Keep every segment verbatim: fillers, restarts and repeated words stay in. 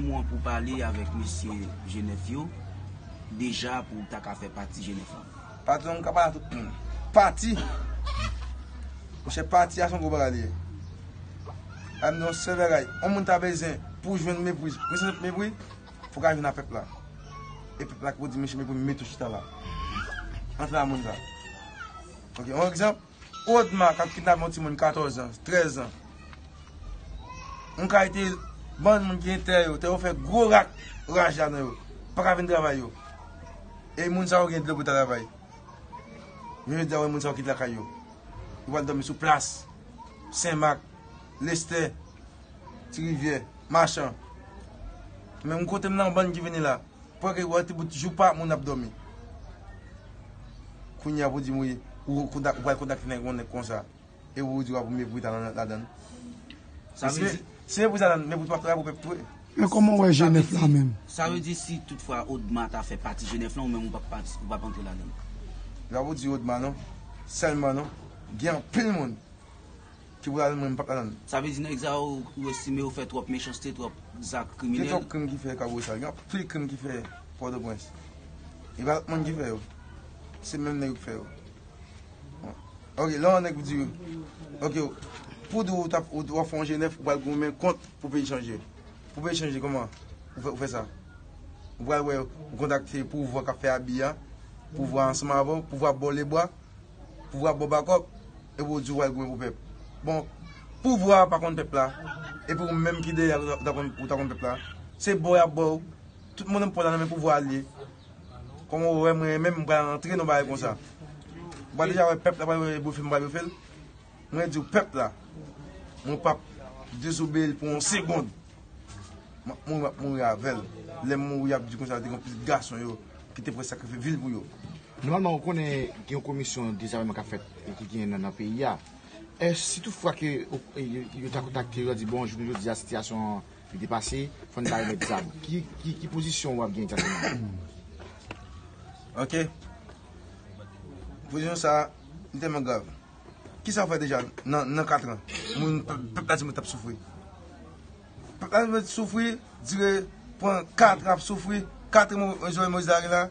Mwen pou pale avèk mesye G nèf yo, deja pou ta ka fè pati G nèf lan. Patwon, m ka pale a tout moun. Pati. Monchè, pati a se yon gwo bagay li ye. A m di yon sèl bagay, yon moun ta bezwen pou jwenn mepri, pou jwenn mepri, fò ka vin a pèp la. E pèp la ki pou di, mesye, mepri, mete w chita la. Antre a moun sa. Ok, yon egzanp, Odma k ap kidnape yon timoun katòz an, trèz an. Yon kay te bann moun ki gen tè yo, tè yo fè gwo rak, raj ladan yo. Pa ka vin travay yo. E moun sa yo gen dlo pou ta travay. Men jodi a, wè moun sa yo kite lakay yo. Yo pral dòmi sou plas, Senmak, Lestè, Ti Rivyè, Machan. Men yon kote m nan, bann ki vini la. Paske wè ti bout jou pa moun ap dòmi. Kounye a pou di m wi, ou kontak, ou pral kontakte nèg yon nèg konsa. E ou di w ap mepri ta ladan. Sa vle di, si mepri ta ladan, mepri pa travay pou pèp tou. Men kòman w wè G nèf la menm? Sa vle di si toutfwa Odma ta fè pati G nèf lan, ou menm ou p ap pati, ou p ap antre ladan. La pou di Odma non, sèlman non, gen anpil moun ki pral mwen m p ap ladan. Sa vle di nèg sa yo, ou estime yo fè twòp mechanste, twòp zak kriminèl? Gen twòp krim ki fè Kabosal, gen anpil krim ki fè Pòtoprens. E pa lòt moun ki fè yo. Se menm nèg yo ki fè yo. Ok, lè yon nèg di, ok, pou di w t ap, w ap fè yon G nèf, ou pral goumen kont pou peyi chanje. Pou peyi chanje kòman? Ou fè, ou fè sa. Ou pral wè, ou kontakte pouvwa k ap fè abi a, pouvwa ansanm avè w, pouvwa ap ba w lebwa, pouvwa ap ba w bakòp, epi w di w pral goumen pou pèp. Bon, pouvwa a pa konn pèp la, epi ou menm ki dèyè a, ou ta konn, ou ta konn pèp la. Se bò y ap ba w, tout monopòl la nan men pouvwa a l ye. Kòman w wè mwen menm m pral antre nan bagay konsa? Ou pa deja wè pèp la pral wè blofe m pral blofe l? Mwen di w pèp la, mwen p ap dezobeyi l pou yon segonn. M ap mouri, m ap mouri avè l. Lè m mouri, y ap di konsa, te gen pitit gason yo ki te prè sakrifye vi l pou yo. Nòmalman, ou konnen gen yon komisyon dezamèman k ap fèt e ki genyen nan, nan peyi a. Èske si toutfwa ke, o, yo, yo ta kontakte yo, yo di, bon, jounen jodi a, sitiyasyon an, li depase, fò n ta remèt zam. Ki, ki, ki pozisyon w ap gen egzakteman? Ok. Pozisyon sa a, li tèlman grav. Kisa w fè deja nan, nan kat an? Moun, pèp, pèp la di mwen t ap soufri. Pèp la di mwen t soufri, dire pran kat an ap soufri, kat an Mo-, Jovenel Moïse la gen la,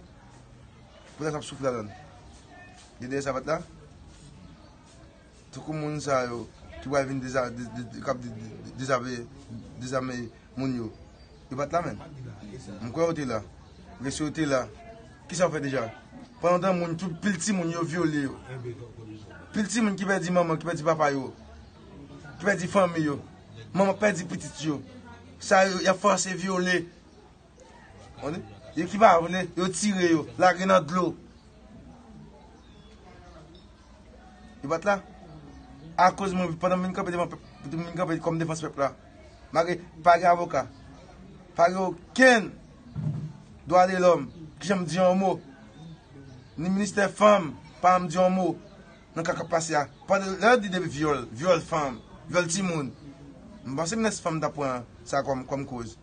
pèp la t ap soufri ladan l. Gen dèyè sapat la? Tankou moun sa yo ki pral vin deza-, de-, de-, de-, k ap de-, de-, de-, dezame, dezame moun yo. Yo pa t la menm. M kwè yo te la. Paske si yo te la, kisa yo fè deja? Pandan moun, tout pil timoun yo vyole yo. Pil timoun ki pèdi manman, ki pèdi papa yo. Ki pèdi fanmi yo. Manman pèdi pitit yo. Sa yo, y ap fòse vyole. Yo ki pa vle, yo tire yo, lage nan dlo. Yo pa t la. Akoz mwen, pandan m vin kanpe devan pèp, m vin kanpe kòm defans pèp la. Malgre pa gen avoka, pa gen okenn dwa de lòm ki janm di yon mo, ni ministè fanm pa janm di yon mo nan ka k ap pase a. Pandan lè yo di depi vyòl, vyòl fanm, vyòl timoun, m panse ministè fanm t ap pran sa kòm, kòm koz.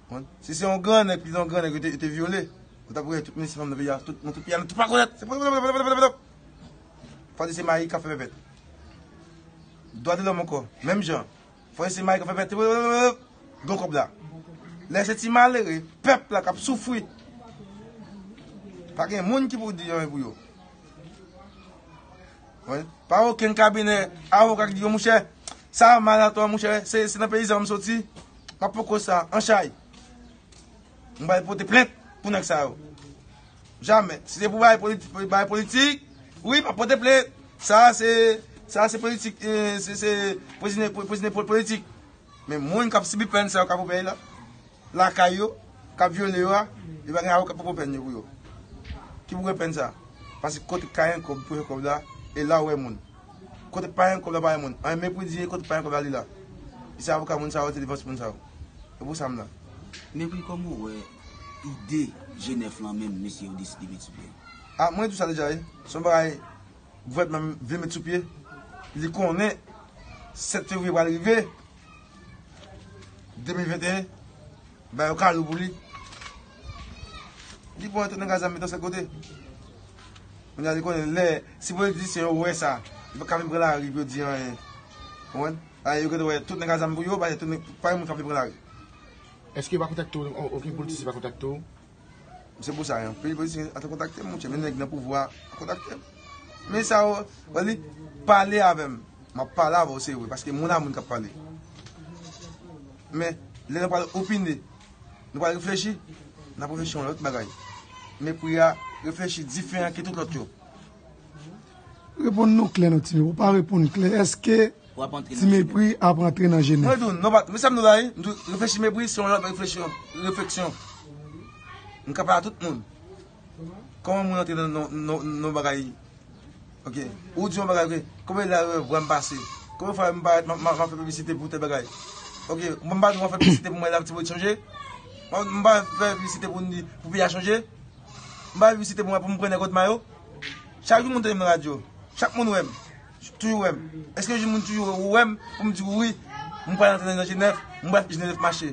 Bon, si se yon grannèg, pito yon grannèg, yo te, yo te vyole, ou t ap wè tout minis fanm nan peyi a, tout, nan tout peyi a, nan tout pa konèt. Se fò di se mari k ap fè pèpèt. Dwa de lòm ankò, menm jan. Fò di se mari k ap fè pèpèt. Gwo kòb la. Lè se ti malere, pèp la k ap soufri. Pa gen moun ki pou di anyen pou yo. Wi. Pa okenn kabinè avoka ki di yo, monchè, sa mal atò, monchè, se, se nan peyizan m soti. M ap poko sa, an chay. M pral pote plent pou nèg sa yo. Jamè. Si se pou bagay politi-, bagay politik, wi, m ap pote plent. Sa se, sa se politik, eh, se, se prizonye, prizonye po-, politik. Men moun k ap sibi pèn sa yo k ap opere la, lakay yo, k ap vyole yo a, yo pa gen avoka pou pran pèn yo pou yo. Ki pou pran pèn sa? Paske kote k ka gen kòb pou fè kòb la, e la ou wè moun. Kote k pa gen kòb la pa gen moun. An mepri di kote k pa gen kòb la li la. E se avoka moun sa yo, se defans moun sa yo. E pou sa m la. Mepri, kòman ou wè ide G nèf lan menm, mesye yo deside met sou pye? A, mwen di w sa deja, wi. Se yon bagay gouvènman vle met sou pye, li konnen sèt fevriye pral rive, de mil venteyen, ba yo kalou pou li. Li pran tout nèg a zam met yon sèl kote. Kounye a li konnen lè, si politisyen yo wè sa, yo pa ka vin pran lari pou yo di anyen. Konprann? A, yo gentan wè tout nèg a zam pou yo, ba tout nèg, pa gen moun k ap vin pran lari. Èske yo pa kontakte w? O- Okenn politisyen pa kontakte w? Se pou sa, anpil politisyen ap kontakte m, monchè, men nèg nan pouvwa ap kontakte m. Men sa yo, wè li, pale avè m. M ap pale avè w, se vre, paske moun a moun k ap pale. Men, lè nou pral opine, nou pral reflechi, n ap reflechi yon lòt bagay. Mepri a, reflechi diferan ke tout lòt yo. Reponn nou klè non, Ti Mepri. Ou pa reponn klè. Èske Ti Mepri ap rantre nan Jenèf? Mwen di w, non, pa, men sa m di w la, wi. M di w, reflechi mepri, se yon lòt refleksyon. Refleksyon. M ka pale a tout moun. Kòman moun rantre nan, nan, nan, nan bagay? Ok. Ou di yon bagay, ok. Kòman la, vwa m pase? Kòman fwa m pa, m, m, m ap fè piblisite pou tèl bagay? Ok. M pa di w m ap fè piblisite pou mwen la, ti bout chanje? M, m pa fè piblisite pou, pou peyi a chanje? M pa fè piblisite pou mwen, pou m pran nèg Odma yo? Chak jou moun tande m nan radyo. Chak moun wè m. Toujou wè m. Èske yon jou moun toujou wè m pou m di wi, m pral antre nan Jenèf, m pral fè Jenèf mache?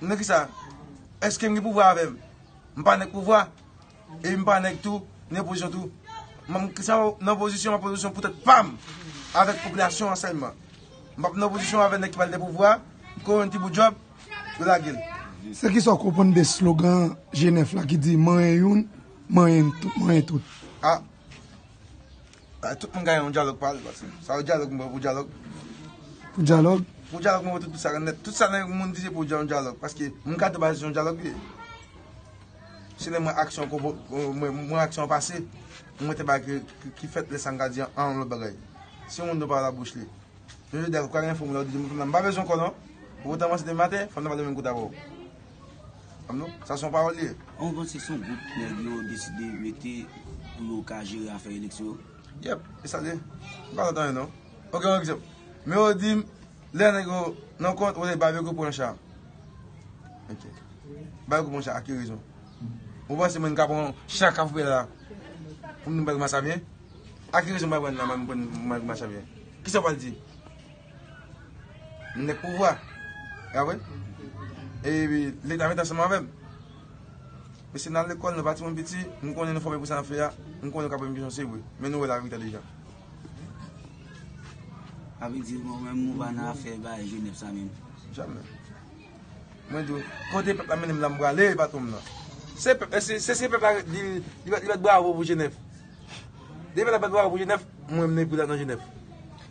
Nan kisa? Èske m gen pouvwa avè m? M pa nèg pouvwa. E m pa nèg tou, ni opozisyon tou. M, m, sa, nan opozisyon, m ap opozisyon pou tèt pa m. Avèk popilasyon an sèlman. M p ap nan opozisyon avèk nèg ki pral de pouvwa, ki konn ti bout djòb, yo lage l. Se kisa w konprann de slogan Jenèf la ki di manyen youn, manyen tout, manyen tout? Ah. Ah, tout moun genyen yon dyalòg pa l, paske sa yo dyalòg mwen pou dyalòg. Pou dyalòg? Pou dyalòg mwen pou tout, tout sa nèt. Tout sa nèg moun di se pou yon dyalòg, paske moun ka tou baze yon dyalòg li ye. Se lè mwen aksyon konvo- mwen, mwen aksyon pase, mwen te bagay ki, ki, ki fèt lè sa m ka di an, an lòt bagay. Si yon moun nou pa la bouch li. Jodi a, ou ka gen fanm la, ou di, "Fanm nan, m pa bezwen kò non." Poutan, mwen se demen maten, fanm nan pa demen kout avè w. Fanm non, sa se yon pawòl li ye. Ou panse se yon gwoup nèg yo deside mete pou yo ka jere afè eleksyon yo? Yep, e sa li ye. M pa kontan non. Ok, yon egzanp. Men yo di m, lè nèg yo nan kont, ou lè ba yo pran cha. Ok. Ba yo pran cha, a ki rezon? Ou panse mwen ka pran cha Kafou Bèlè la pou m pral Masavyen? A ki rezon mwen pran la, mwen pran mwen Masavyen? Kisa w pral di? M nèg pouvwa. E apre? E Leta met ansanm avè m. Mesye, n al lekòl, nou pa timoun piti, m konnen nou fòme pou sa n ap fè a, m konnen nou ka poze m kesyon, se vre. Men nou wè laverite deja. Sa vle di, ou menm, ou pa nan afè bay Jenèf sa menm? Jamè. Mwen di w, kote pèp la mennen m la, m prale, patwon m nan. Se pèp, se, se, se pèp la, li, li, li bat bravo pou Jenèf. Depi pèp la bat bravo pou Jenèf, mwen, m nan epri la nan Jenèf.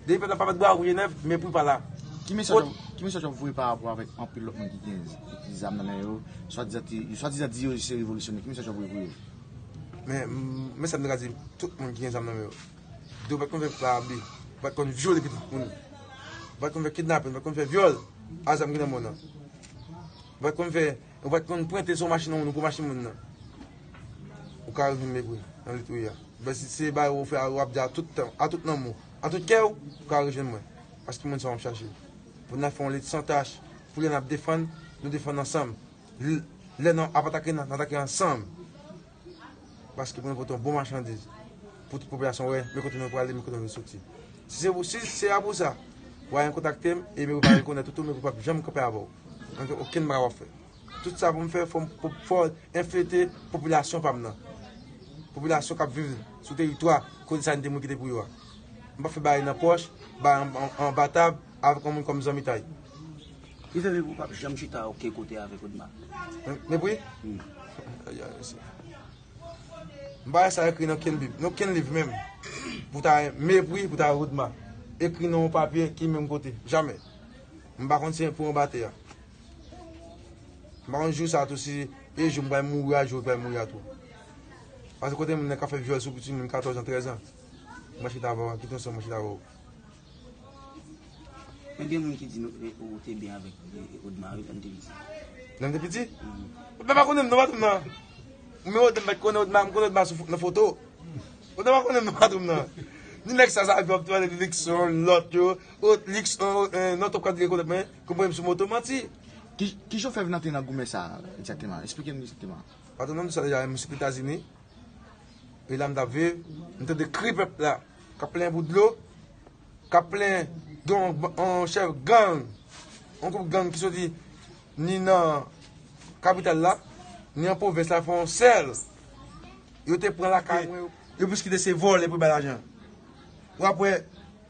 Depi pèp la pa bat bravo pou Jenèf, m epri pa la. Ki mesaj w, ki mesaj w ap voye pa rapò avèk anpil lòt moun ki gen, ki gen zam nan men yo, swadizan ti, swadizan di yo se revolisyonè, ki mesaj w ap voye pou yo? Men, men sa m te ka di tout moun ki gen zam nan men yo. Yo pa t konn fè pèp la abli, yo pa t konn vyole pitit moun, yo pa t konn fè kidnapin, yo pa t konn fè vyòl a zam ki nan men w nan. Yo pa t konn fè, yo pa t konn prente sou machin moun, ou pran machin moun nan. Ou ka rive mepri nan lit ou ye a. Men si se bagay ou fè a, w ap di a tout tan, a tout nanm ou, a tout kè w, ou ka rejwenn mwen. Paske moun sa w ap chache. Pou n al fè yon lit san tach, pou lè n ap defann, nou defann ansanm. L- Lè n ap atake, n ap atake ansanm. Paske pou nou pote yon bon machandiz, pou tout popilasyon wè men kote nou prale, men kote nou soti. Si se pou, si se a pou sa, w a kontakte m, e men ou pa rekonèt ou tou, men ou p ap janm kanpe avè w. Anke okenn bagay w ap fè. Tout sa pou m fè, fò m pou fò enflete popilasyon pa m nan. Popilasyon k ap viv sou teritwa kote sa n te mwen kite pou yo a. M p ap fè bagay nan pòch, bagay an- an- anba tab, avèk yon moun kòm zanmitay. Ki fè men ou p ap janm chita okenn kote avèk Odma? Mepri? Wi. Ayayay, mesye. M pa wè sa ekri nan okenn bib, nan okenn liv menm. Pou ta mepri, pou ta Odma. Ekri nan yon papye ki menm kote. Jamè. M pa konn si se pou anba tè a. M pa konn jou sa tou si e jou m pral mouri a, jou l pral mouri a tou. Paske kote moun nan ka fè vyòl sou pitit moun katòz an, trèz an. Mwen chita avè w, kite yon sèl mwen chita avè w. Men gen moun ki di nou, e, ou te byen avèk, e, Odma, wi, lè n te piti. Lè n te piti? Odma pa konnen m non, patwon m nan. Men Odma m pa t konnen Odma, m konnen Odma sou fo- nan foto. Odma pa konnen m non, patwon m nan. Ni nèg sa, sa, yo ap pale de Likson, lòt yo, o, Likson, e, non, Top Kat li rekonèt mwen, konprann m sou moto, manti. Ki, ki jan w fè vin antre nan goumen sa a, egzakteman? Esplike m egzakteman. Patwon m nan, m sot deja, m sot Etazini. E la m t ap viv, m tande kri pèp la, k ap plenyen pou dlo, k ap plenyen de yon, yon chèf gang, yon gwoup gang ki soti ni nan kapital la, ni an pwovens la, fè yon sèl. Yo te pran lakay mwen, yo plis kite se vòlè pou bay lajan. W ap wè,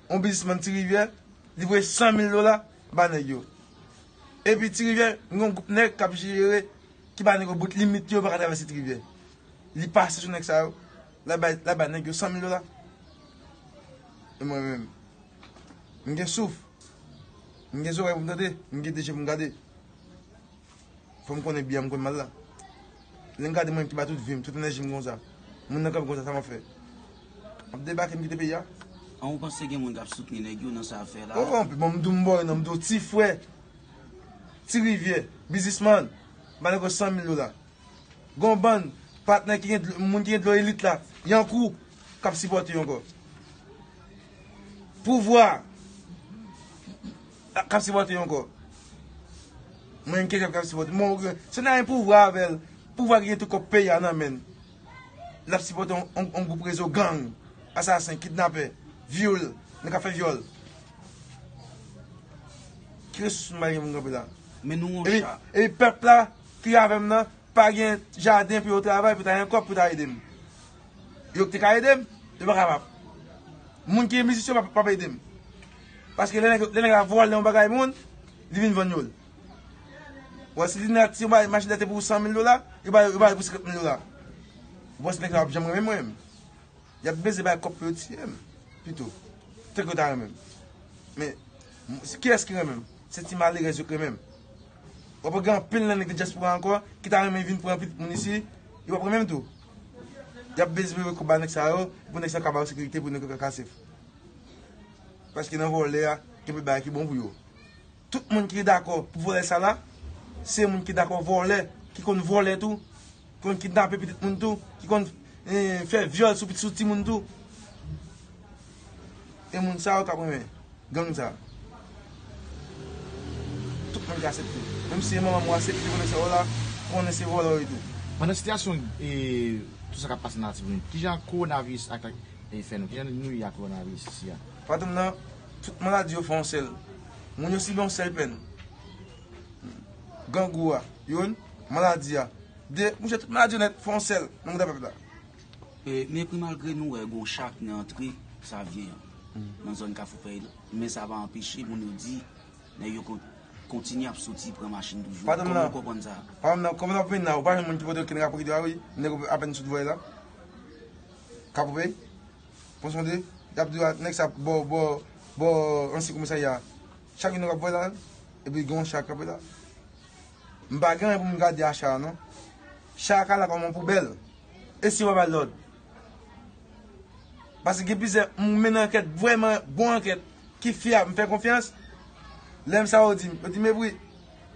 yon biznismann Ti Rivyè, li voye san mil dola ba nèg yo. Epi Ti Rivyè, m gen yon gwoup nèg k ap jere, ki ba nèg yo bout limit yo, yo pa ka travèse Ti Rivyè. Li pase sou nèg sa yo, l al bay, l al bay nèg yo san mil dola. E mwen menm, m gen souf, m gen zòrèy pou m tande, m gen de je pou m gade. Fò m konnen byen, m konn mal la. Lè m gade mwen ki ba tout vi m, tout enèji m konsa. Moun nan kanpe konsa, sa m ap fè? M ap debake, m kite peyi a. An, ou panse gen moun k ap soutni nèg yo nan sa y ap fè la? Oh, bon, m di w, m ba w non, m di w ti frè Ti Rivyè, biznismann, ba nèg yo san mil dola. Gon bann patnè ki gen dlo, moun ki gen dlo elit la, Yankou, k ap sipòte yo ankò. Pouvwa k ap sipòte yo ankò. Mwen, m K K F k ap sipòte. Bon, se nan yon pouvwa avè l. Pouvwa ki gen tout kòb peyi a nan men l. L ap sipòte yon, yon, yon gwoup rezo gang, asasen, kidnapè, vyòl, nèg k ap fè vyòl. Ki resous m bay gen pou m kanpe la? Men nou yon cha. Epi pèp la ki avè m nan, pa gen jaden pou yo travay, pou ta gen kòb pou ta ede m. Yo ki te ka ede m, yo pa kapab. Moun ki gen biznis yo p ap, p ap ede m. Paske lè nèg, lè nèg la vòlè yon bagay moun, li vin vann yo l. Ou wè, si li nan ti machin la te pou san mil dola, yo ba, yo ba li pou senkant mil dola. Ou panse nèg la ap janm renmen mwen menm? Y ap bezwen bay kòb pou yo tiye m pito, tank yo ta renmen m. Men, m- kiyès ki renmen m? Se ti malerèz yo k renmen m. W ap gen anpil nan nèg de dyaspora ankò ki ta renmen vin pran pitit moun isi, yo p ap renmen m tou. Y ap bezwen voye kòb ba nèg sa yo, pou nèg sa yo ka ba yo sekirite, pou nèg yo ka kase. Paske nan vòlè a, gen anpil bagay ki bon pou yo. Tout moun ki dakò pou vòlè sa la, se moun ki dakò vòlè, ki konn vòlè tou, ki konn kidnape pitit moun tou, ki konn, eh, fè vyòl sou, sou timoun tou. E moun sa yo k ap renmen gang sa. Tout moun ki aksepte. Menm si se manman m ou aksepte konnen se vòlè, konnen se vòlè w ye tou. Pandan sitiyasyon, eh, tout sa k ap pase nan Latibonit, kijan kowonaviris atak e fè nou? Kijan nou ye ak kowonaviris isi a? Patnè m nan, tout maladi yo fè yon sèl. Moun yo sible yon sèl pèn. Grangou a, youn, maladi a, de, mouche, tout maladi yo nèt fè yon sèl nan mouda pèp la. E, men epi malgre nou wè gon cha ki nan antre Savyen an, nan zòn Kafou Pèy la, men sa pa anpeche moun yo di nèg yo kon- kontinye ap soti pran machin toujou. Patnè m nan, kòman w konprann sa? Patnè m nan, kòman w ap vin la, ou pa jwenn moun ki pote w kenn rapò ki te a wi, nèg yo ap apenn sot voye la. Kafou Pèy, Pon Sonde, y ap di w a, nèg sa bò, bò, bò ansyen komisarya. Chak jou nèg ap voye la, epi gen yon cha k kanpe la. M pa gen anyen pou m gade a cha a non. Cha a ka la kòm yon poubèl. E si yo pa ba l lòd? Paske gen plizyè, m mennen ankèt, vrèman bon ankèt, ki fyab, m fè konfyans. Lè m sa yo di m, yo di m, Ebri,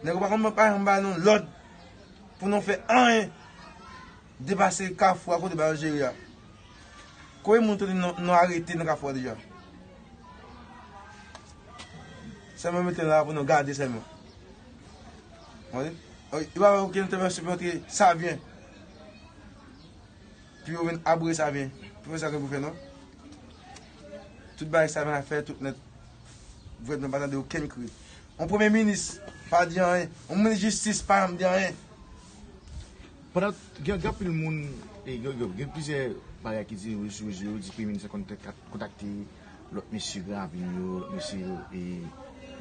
nèg yo pa konn pa janm ba nou lòd pou nou fè anyen depase Kafou a kote ba yo jere a. Konbyen moun tande nou, nou arete nan Kafou a deja? Sèlman mete la pou nou gade sèlman. Tande? Yo pa fè okenn entèvansyon pou antre Savyen. Pou yo vin abwe Savyen. Pou fè sa gen pou fè non. Tout bagay Savyen ap fè tout nèt. Vrèman pa tande okenn kri. Yon premye minis pa di anyen. Yon minis jistis pa janm di anyen. Pandan gen, gen anpil moun, e, gen, gen, gen plizyè bagay ki di yo sou rezo yo, di premye minis la konn kontakte lòt mesye Granvin yo, lòt mesye, e,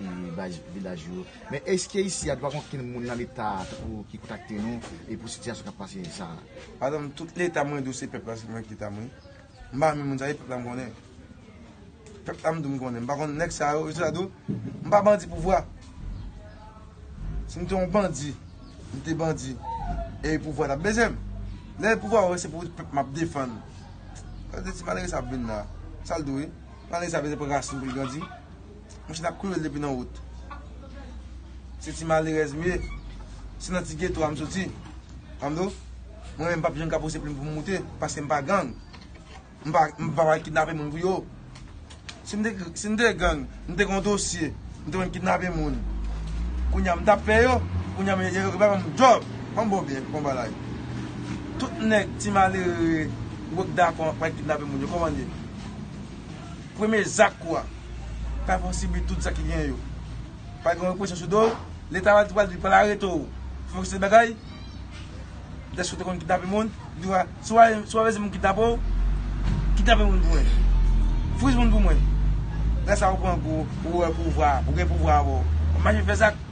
e, baz vilaj yo. Men èske isi a, pa gen okenn moun nan Leta tankou ki kontakte nou, e pou sitiyasyon k ap pase sa a? Patnè m, tout Leta mwen di w se pèp la, se mwen ki Leta mwen. M pa renmen moun sa, e pèp la m konnen. Pèp la m di w m konnen. M pa konn nèg sa yo, e se sa tou, m pa bandi pouvwa. Si m te yon bandi, m te bandi, e pouvwa t ap bezwen m. Lè pouvwa wè se pou pèp m ap defann. Gade ti malere sa ap vin la. Sa l dwe? Malere sa bezwen pran rasin pou l grandi. Monchè, n ap kouri l depi nan wout. Se ti malerèz m ye. Se nan ti geto a m soti. An m di w, mwen menm m p ap janm ka pouse plim pou m moute, paske m pa gang. M pa, m pa pral kidnape moun pou yo. Si m te, si m te gang, m te gen yon dosye, m te konn kidnape moun. Kounye a m t ap pè yo, kounye a yo, yo pa ban m djòb. Ban m ba w byen, bon bagay. Tout nèg ti malere, wòk dakò pral kidnape moun yo, kòman l ye? Premye zak ou a, pa fè w sibi tout sa ki gen yo. Pa gen yon represyon sou do w, Leta pral, pral, pral arete w. Fè w seri bagay, dèske w te konn kidnape moun, li di w, si w a, si w a bezwen moun kidnape w, kidnape moun pou mwen. Friz moun pou mwen. Lè sa a ou pran gou, ou wè pouvwa, ou gen pouvwa avè w. W ap mache fè zak.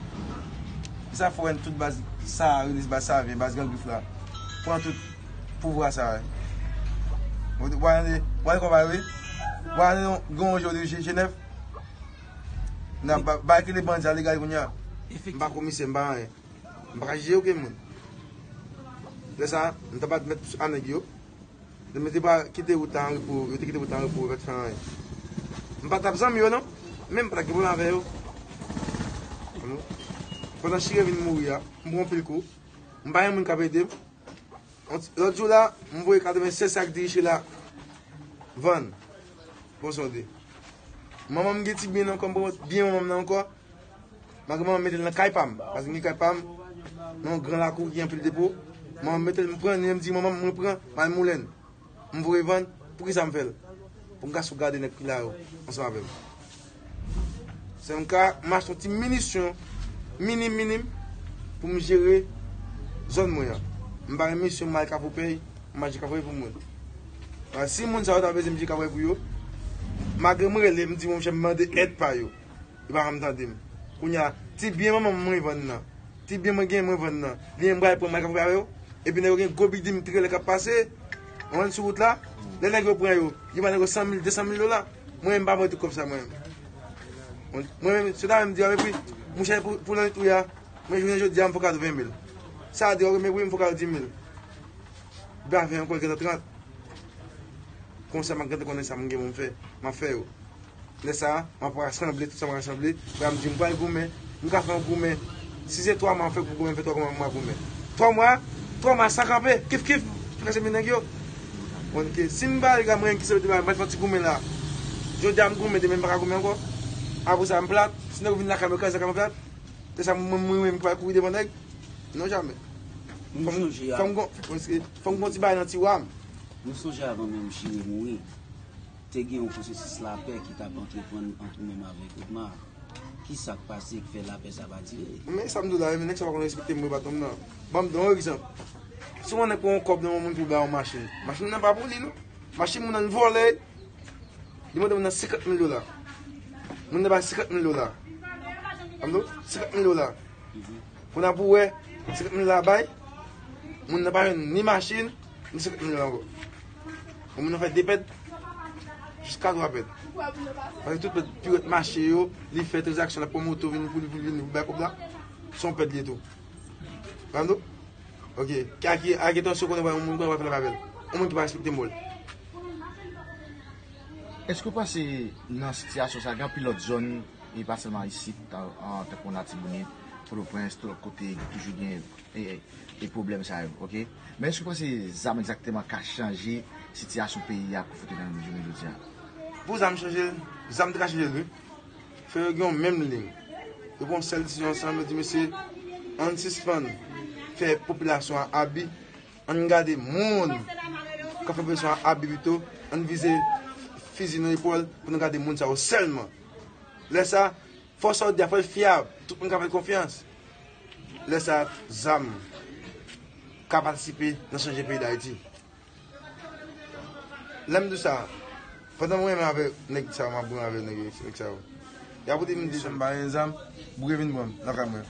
Sa fò wè tout baz sa, rele baz sa vyen, baz Gran Grif la. Pran tout pouvwa sa. Ou wè, ou wè kòman wi? Ou wè gen yon jodi G nèf. Nan ba, ba ki le bandi a legal kounye a. M pa komisè, m pa anyen. M pa ka jije okenn moun. Lè sa, m ta bat mèt a nèg yo. Yo te pa kite wout la an repo, yo te kite wout la an repo, yo pa t fè anyen. M pa t ap zanmi yo non, men m pa t ap gen pwoblèm avè yo. Pandan Chire vin mouri a, m pran anpil kou. M pa gen moun k ap ede m. Lòt jou la, m voye katrevennsèz sak diri Chire la vann. Bon sonde. Manman m gen ti byen nan kò m, byen manman m nan ankò. Malgre manman m mete l nan kay pa m, paske m gen kay pa m, nan yon gran lakou ki gen anpil depo. Manman m mete l, m pran li, m di manman m, mwen pran, m al moulen l. M voye vann, poukisa m fè l? Pou m ka sou gade nèg ki la yo, ansanm avè m. Se m ka, m achte yon ti minisyon, minim, minim, pou m jere zòn mwen an. M pa gen misyon, m al Kafou Pèy, m al jere Kafou Pèy pou mwen. Si moun sa yo ta bezwen m jere Kafou Pèy pou yo, malgre m rele, m di, monchè, m mande èd pa yo. Yo pa janm tande m. Kounye a, ti byen manman m mwen vann nan. Ti byen mwen gen mwen vann nan. Li menm pral pran m al Kafou Pèy avè yo. Epi nèg yo gen gwo bidim trelè k ap pase. Ou konprann, sou wout la. Lè nèg yo pran yo, yo ba nèg yo san mil, de san mil dola. Mwen menm m pa voye tout kòb sa mwen menm. Mwen menm, se ta menm di a, epi, monchè, pou, pou lòt wi a, mwen jounen jodi a, m fè kado ven mil. Sa a di, ok, men wi, m fè kado di mil. Ba ven ankò, gentan trant. Konsa, m ap gentan konnen sa m gen pou m fè. M ap fè yo. Lè sa a, m ap rasanble tout sa m rasanble. Epi m di, m pral goumen. M ka fè yon goumen. Si se twa mwa m fè pou goumen, m fè twa mwa, mwa goumen. Twa mwa, twa mwa san kanpe. Kif, kif. Pou kase men nèg yo. Bon, ke si m pa al gade mwen ki sòti ba, m pral fè yon ti goumen la. Jodi a m goumen, demen m pa ka goumen ankò. Apre sa, m plat. Si nèg yo vin lakay mwen, kraze lakay mwen plat. Se sa, mwen, mwen, mwen, m pral kouri devan nèg. Non, jamè. Fò m, fò m gon, fò m gon ti bagay nan tiwa m. Nou sonje avan menm Chire mouri, te gen yon pwosesis lapè ki t ap antreprann ant ou menm avèk Odma. Kisa k pase k fè lapè sa pa dire? Men sa m di w la, men nèg sa pa konn respekte m, baton m nan. Ban m di w yon egzanp. Si yon nèg pran yon kòb nan yon moun pou l ba yon machin, machin nan pa pou li, non. Machin moun nan vòlè, li mande moun nan senkant mil dola. Moun nan bay senkant mil dola. An m di w, senkant mil dola. Kounye a pou wè, senkant mil la bay, moun nan pa jwenn ni machin, ni senkant mil la ankò. Bon, moun nan fè de pèt, jiska twa pèt. Paske tout pèt, pirèt mache yo, li fè tranzaksyon, l ap pran moto vini pou li, pou li vini pou bay kòb la. Se yon pèt li ye tou. Pran do? Ok. Ki a ki, a ki tansyon konnen yon moun konnen pa fè l avè l. Yon moun ki pa respekte mo l. Èske w panse nan sitiyasyon sa, gen anpil lòt zòn, e pa sèlman isit, an, an, tankou Latibonit, Pòtoprens, tout lòt kote, toujou gen, e, e, e pwoblèm sa yo, ok? Men èske w panse zam egzakteman ka chanje sitiyasyon peyi a pou fout nan jounen jodi a? Pou zam chanje, zam te ka chanje l, wi. Fè yo gen yon menm liy. Yo pran yon sèl desizyon ansanm, yo di, mesye, ann sispann fè popilasyon an abi. Ann gade moun k ap fè popilasyon an abi pito. Ann vize fizi nan epòl pou nou gade moun sa yo sèlman. Lè sa, fòs sa yo di a fò l fyab, tout moun ka fè l konfyans. Lè sa, zam ka patisipe nan chanje peyi Dayiti. Lè m di w sa, pandan mwen renmen avè nèg sa yo, m ap renmen avè nèg, nèg sa yo. Y ap di m di, si m pa gen zam, boure vin pran m lakay mwen.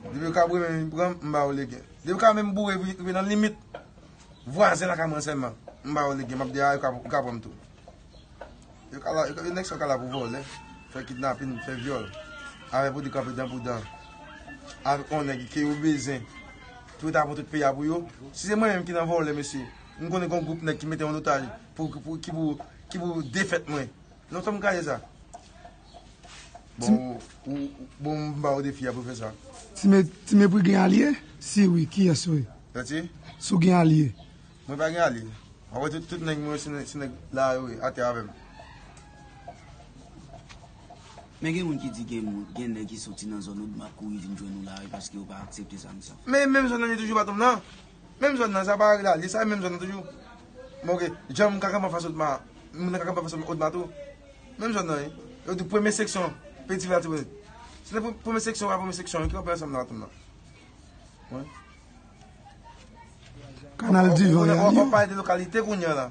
Depi yo ka boure men vin pran m, m ba yo legen. Depi yo ka menm boure rive nan limit vwazen lakay mwen sèlman, m ba yo legen, m ap di a, yo ka, yo ka pran m tou. Yo ka la, yo ka, nèg sa yo ka la pou vòlè, fè kidnapin, fè vyòl. Avè pou di kanpe dan pou dan. Avè yon nèg ke yo bezwen. Pou yo ta pran tout peyi a pou yo. Si se mwen menm ki nan vòlè, mesye, m konnen gen yon gwoup nèg ki mete yon otaj pou, pou, ki pou, ki pou defèt mwen. Non, fè m gaye sa. Bon, ou, ou, bon, m ba ou defi a pou fè sa. Ti me, ti mepri gen alye? Si wi, kiyès wi? Santi? Si w gen alye. Mwen pa gen alye. Apre tout, tout nèg mwen se nèg, se nèg la yo ye, atè avè m. Men gen moun ki di gen moun, gen nèg ki soti nan zòn Odma kouri vin jwenn nou la wi paske yo pa aksepte sa nou sa fè. Men menm zòn nan li toujou baton m nan. Menm zòn nan, sa pa rele alye, sa menm zòn nan toujou. Bon, ok, jan m ka kanpe anfas Odma, moun nan ka kanpe anfas Odma tou. Menm zòn nan, wi. Yo di premye seksyon, peyi Latibonit. Se nan pre-, premye seksyon, pa premye seksyon, ki kanpe ansanm nan baton m nan. Wi. Kanal Divan, w ap pale de lokalite kounye a la.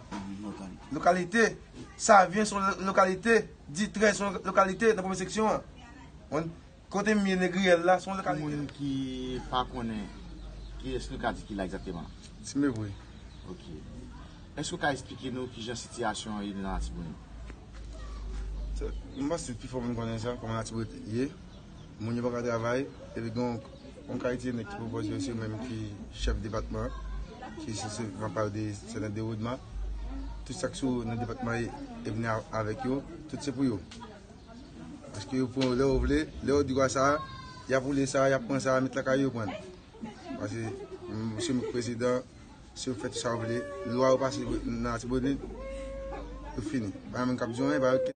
Lokalite. Savyen se yon lokalite. Ditrè se yon lokalite nan premye seksyon an. Kote m ye, Negriyèl la, se yon lokalite. Moun ki pa konnen, kiyès nou ka di ki la egzakteman? Ti Mevre. Ok. Èske w ka eksplike nou kijan sitiyasyon an ye nan Latibonit? M panse pi fò moun konnen sa, kòman Latibonit ye. Moun yo pa ka travay, epi gen yon kalite nèg ki pwopoze yo, se yo menm ki chèf depatman, ki se, se, m ap pale de Sènatè Rodma. Tout sa k sou nan depatman e vini avèk yo, tout se pou yo. Paske yo pran lè yo vle, lè yo di kwa sa, y ap woule sa, y ap pran sa, met lakay yo pran. Paske se prezidan, si yo fè tout sa yo vle, lwa yo pase nan Latibonit, yo fini. Pa gen moun k ap di anyen, pa yo